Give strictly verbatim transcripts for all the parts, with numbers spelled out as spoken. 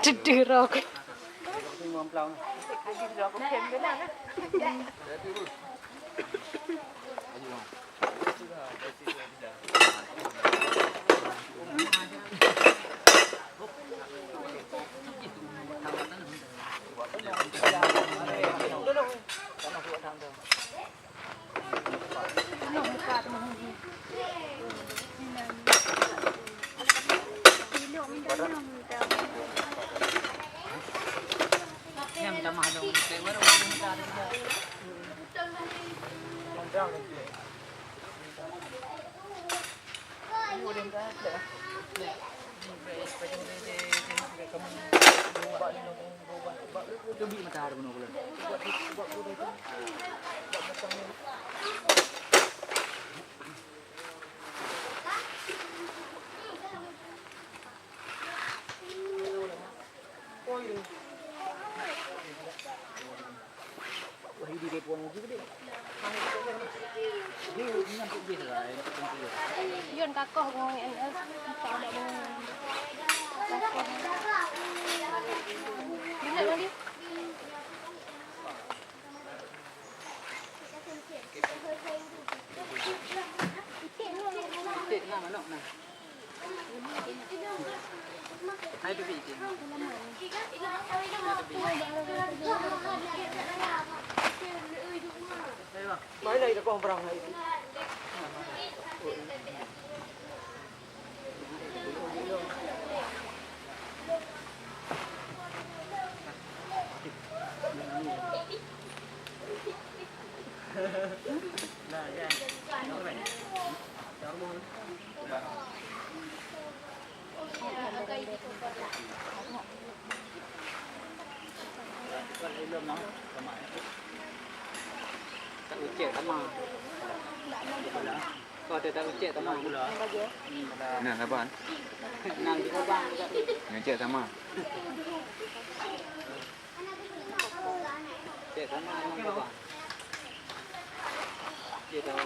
Cedera aku. Yun kakoh ngon N S. Kakoh. Bila lagi? Iték na manok na. Hai tu iték. Mana ida kau berang hai tu? Tak ucet sama. Kau ada tak ucet sama gula? Nah, sabar. Nang di sabar. Ngecek sama. Cek sama, sama sabar. Cek sama.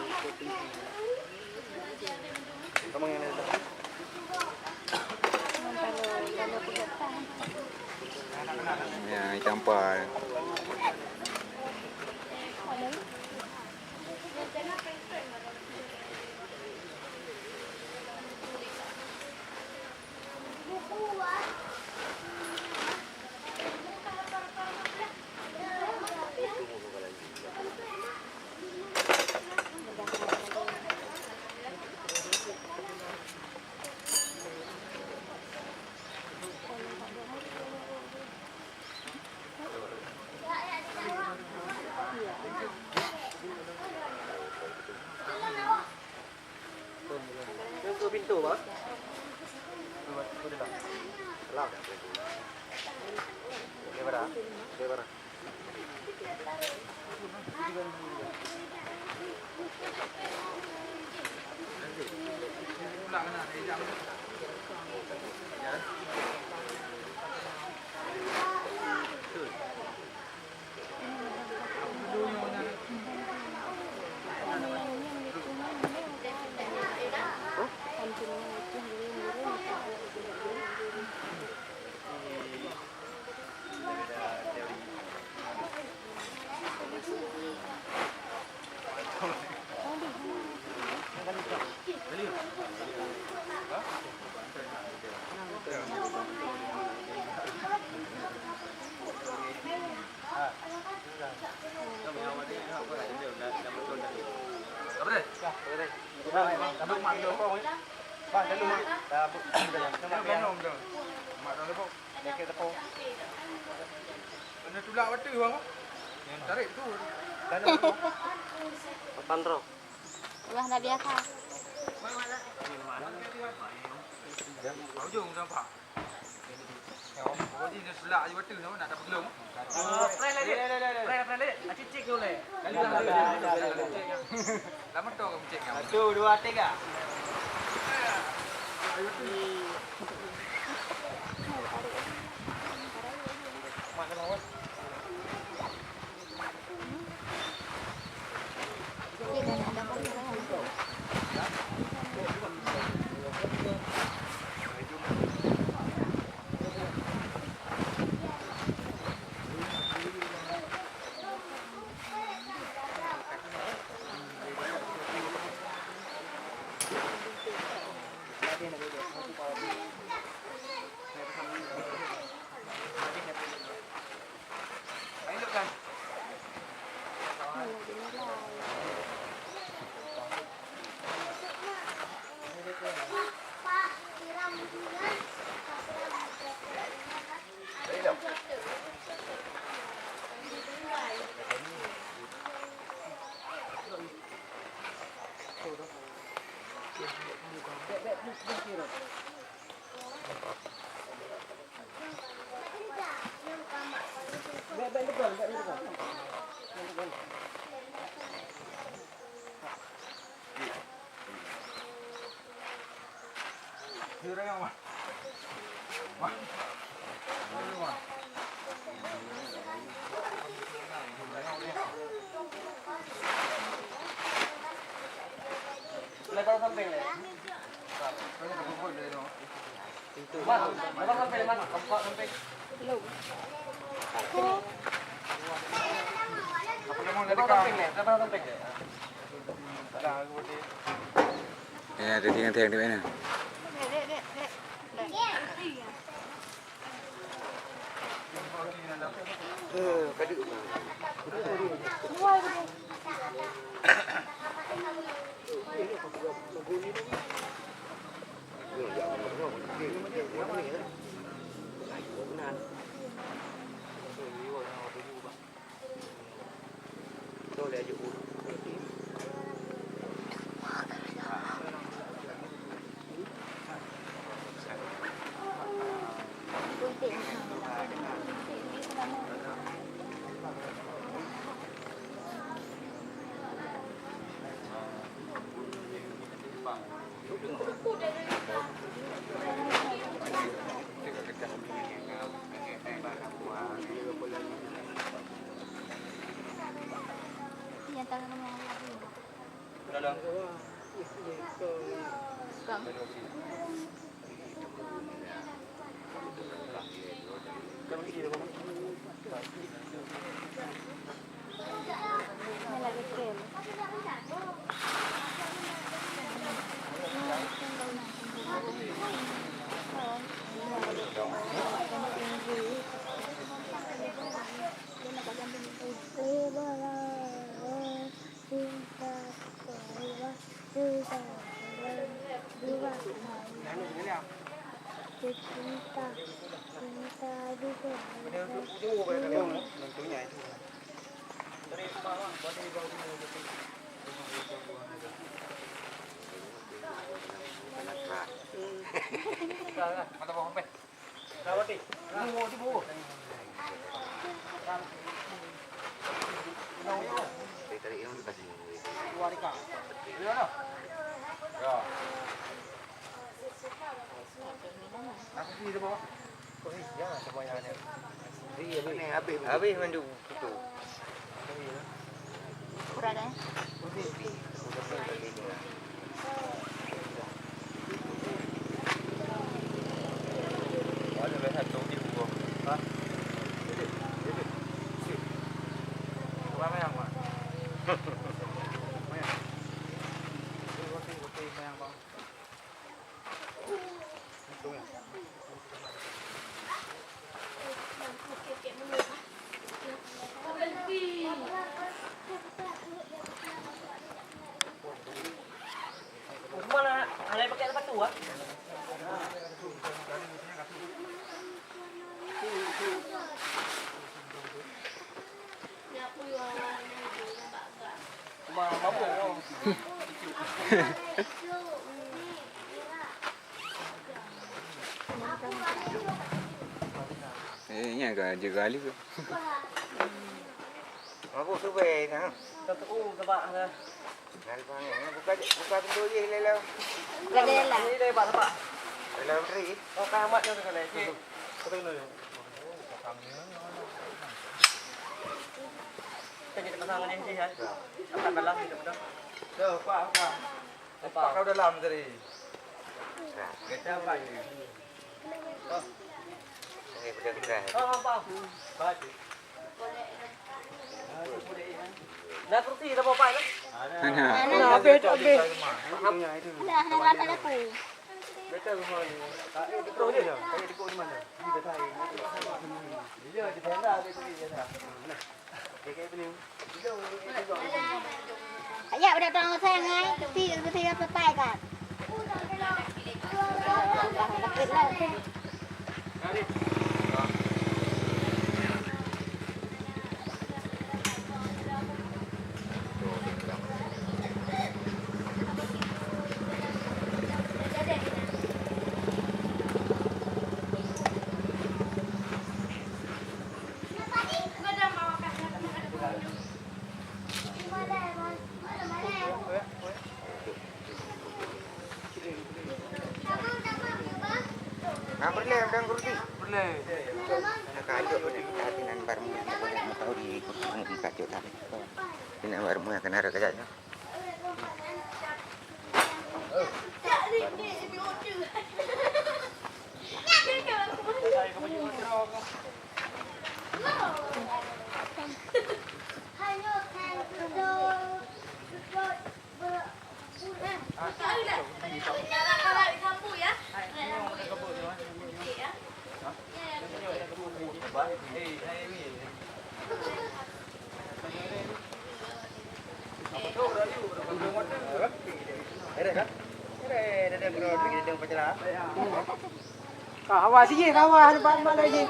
Ya, itam pal. Pintu, Bos. Lah. Daripada? Daripada? Kena tulak batu, bang. Tarik tu. Papan roh. Wah, dah biasa. Ujung nampak. Jadi dia sulak je batu tu, nak dapat belum? Pray lagi. Pray, pray lagi. Acik-cik dulu. Satu, dua, tiga. Ya, jadi nanti yang di mana? Habis mandum. Berat, eh? Eh, nyan ka jeuet kali tu. Oh, subé na. Teutu sabak na. Nalpang na. Buka, buka pintu je, lelo. Buka jendela. Ini lebar sabak. Lelo beri. Oh, ka amat nyoe keunan. Cik. Kita jadi pasang ni, ya. Angkat dalam ni, dah. Tuh, Pak, Pak. Pak, kau dalam tadi. Kita apa ni? Oh. Ini betul-betul. Oh, Pak. Pak. Dah kursi dah bawa, Pak, dah? Hana. Hana, habis, habis. Hana, hana, hana, hana. Betul, rumah ni. Terus je. Kayu dikuk di mana? Di datai. Iya, di dalam, di datai. Nah. Ayah udah tolong saya ngai, tapi, tapi apa pai kan? Nah, peureulèe, Madam Kurti. Peureulèe. Nah, kacok ni, hati nan baru nak, nak, nak tahu di kursi ni, kacok tak. Di nan baru nak kena ada kacok ni. Ka hawa sijih, ka hawa, hana bak mak lagi.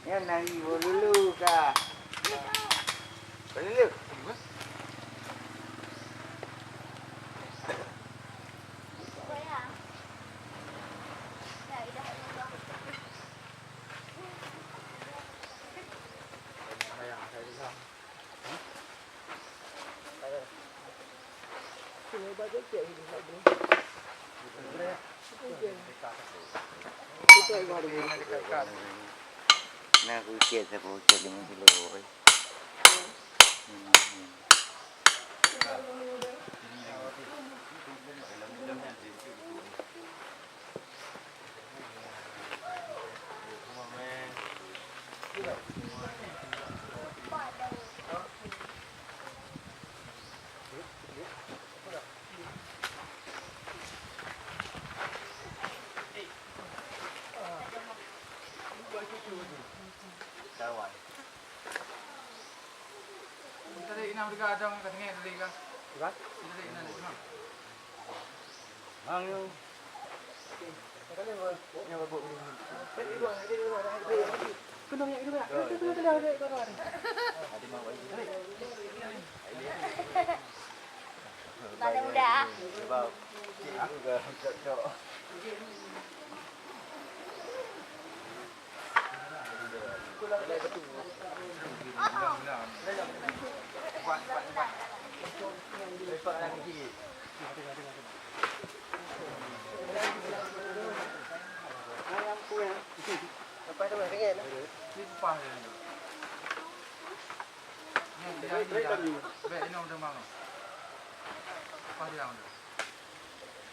Nyan nari bolulu ka. Bolulu. Na kucek saboh cek limong kilo. Kawan. Tadi inang dega adong ka tengah tadi ka. Diba? Tadi inang dega. Mang yo. Pada muda. Sebab cik juga cocok.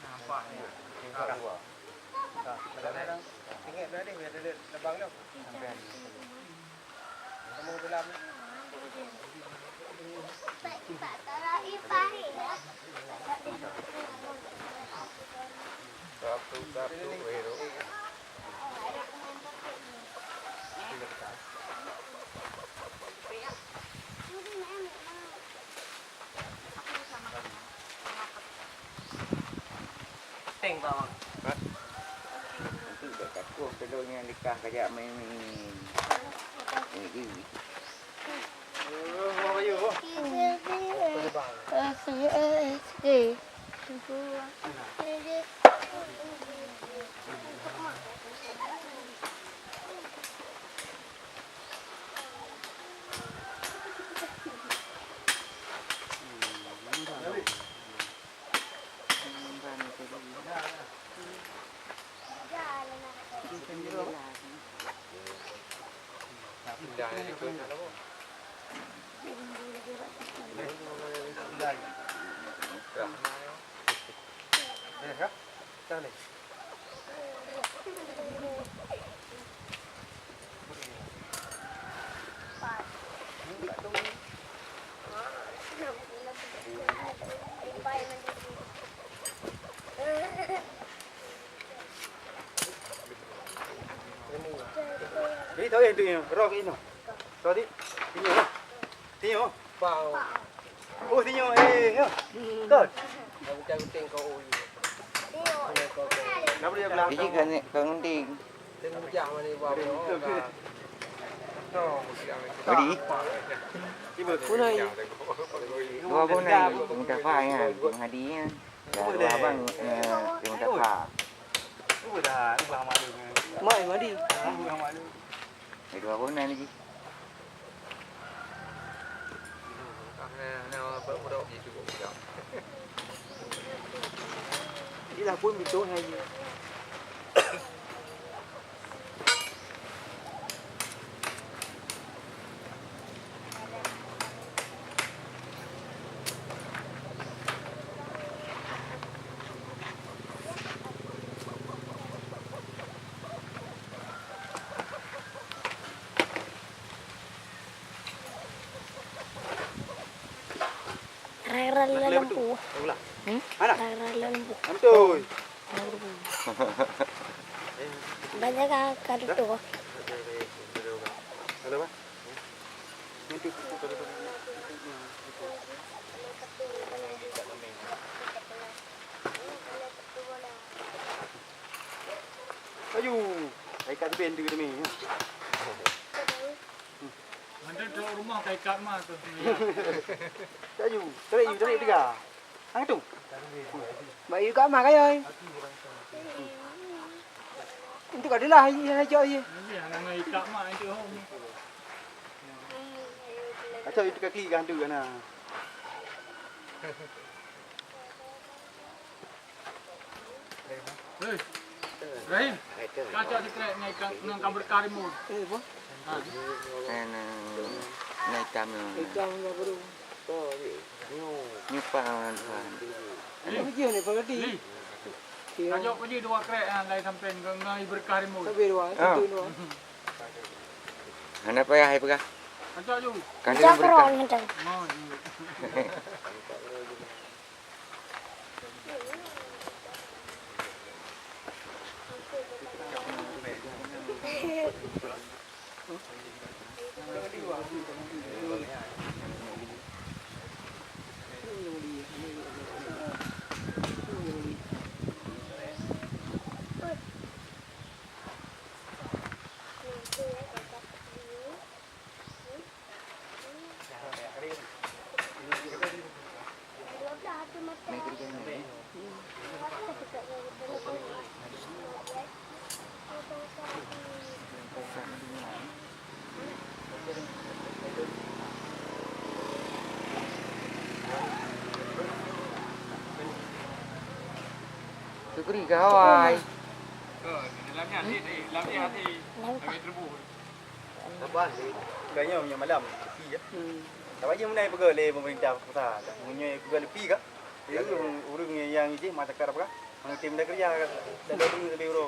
Nampak ni. Tinggi berada, biar ada lubang tu. Kamu dalam. Satu, satu, weh, tu. Teng bawang. Hah? Nanti dah takut kedua nyan nikah kajak main-main. Ini. Jadi, tahu ya, itu yang roh ini. Sorry. Ini, ya. Tinyoe. Bau. Oh, tinyoe, eh, nyoe. Kon. Dah bukan penting kau, oh, iya. Kenapa dia belah? Biji kan, kan penting. Dia mujah mana ibu abang, oh, kan. Beri. Tiba. Punai. Dua abang nai, minta fai kan, menghadi kan. Dah dua abang, eh, minta fai. Tiba dah, ubah malu kan. Mai, mandi. Ah, ubah malu. Dua abang nai lagi. Ilah pun betul hai. Rara lam lampu. Ulang. Hmm? Mana? Rara lam lampu. Betul. Banyak kan, kan tu. Ada apa? Nanti. Ayu, ikat ben tu demi. Mantan tu rumah kai kat mah tu. Ayu, tarik, tarik tiga. Hang tu. Mak yu kat mah kayai. Untuk adalah ayu, ayu, ayu. Iya, nama ikat mah itu. Acau itu kaki kan tu kan. Hei, Ibrahim, kacau sikrek ngai ka-, ngai ka berkah rimun. Eh, apa? Ha. Eh, na, na hitam na. Hitam enggak baru. Nyupa, Tuhan. Li. Apa je ni, Pak Kadi? Li. Iya. Kacau apa je dua krek, ha, lai sampai ngai, ngai berkah rimun. Sampai dua, ah, satu dua. Hana payah ai peugah. Kacau ju. Kan dia berkah. Macam. Oh, iya. Sukri gawai. Sabar, bukan nyoe, nyoe malam, tepi ya. Hmm. Tapi je mulai peugah lé pemerintah pusat. Meunyoe peugah lepi ka? Jadi ureueng, ureueng nyang ijih mata kara apa? Manusia muda kerja, dah dua minggu lebih bro.